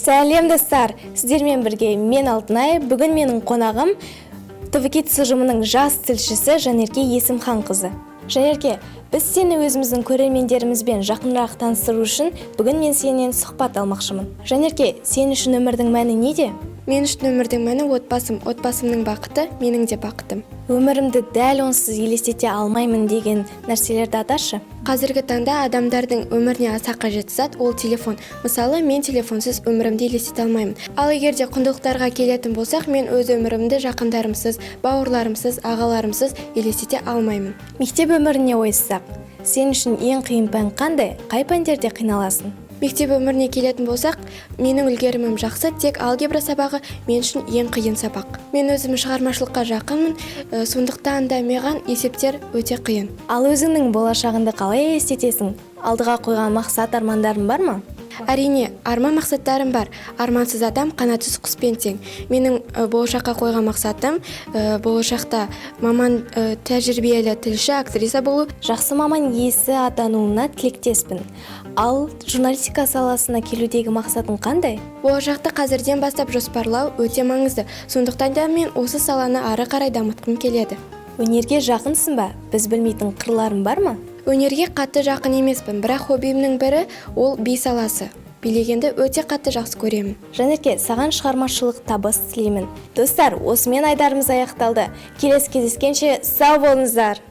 Сәлем, достар! Сіздермен бірге мен, Алтынай. Бүгін менің қонағым ТВ Kids ұжымының жас тілшісі Жанерке Есімханқызы. Жанерке, біз сені өзіміздің көрермендерімізбен жақынырақ таныстыру үшін бүгін мен сенен сұхбат алмақшымын. Жанерке, сен үшін өмірдің мәні неде? Мен үшін өмірдің мәні – отбасым. Отбасымның бақыты – менің де бақытым. Өмірімді дәл онсыз елестете алмаймын деген нәрселерді аташы. Қазіргі таңда адамдардың өміріне аса қажетті зат – ол телефон. Мысалы, мен телефонсыз өмірімді елестете алмаймын. Ал егер де құндылықтарға келетін болсақ, мен өз өмірімді жақындарымсыз, бауырларымсыз, ағаларымсыз елестете алмаймын. Мектеп өміріне ойыссақ, сен үшін ең қиын пән қандай? Қай пәндерде қиналасың? Мектеп өміріне келетін болсақ, менің үлгерімім жақсы, тек алгебра сабағы мен үшін ең қиын сабақ. Мен өзім шығармашылыққа жақынмын, сондықтан да маған есептер өте қиын. Ал өзіңнің болашағыңды қалай елестетесің? Алдыға қойған мақсат, армандарың бар ма? Әрине, арман, мақсаттарым бар. Армансыз адам қанатсыз құспен тең. Менің болашаққа қойған мақсатым – болашақта маман, тәжірибелі тілші, актриса болу. Жақсы маман иесі атануына тілектеспін. Ал журналистика саласына келудегі мақсатың қандай? Болашақты қазірден бастап жоспарлау өте маңызды, сондықтан да мен осы саланы ары қарай дамытқым келеді. Өнерге жақынсың ба? Біз білмейтін қырларың бар ма? Өнерге қатты жақын емеспін, бірақ хоббиімнің бірі – ол би саласы. Билегенді өте қатты жақсы көремін. Жанерке, саған шығармашылық табыс тілеймін. Достар, осымен айдарымыз аяқталды. Келесі кездескенше сау болыңыздар.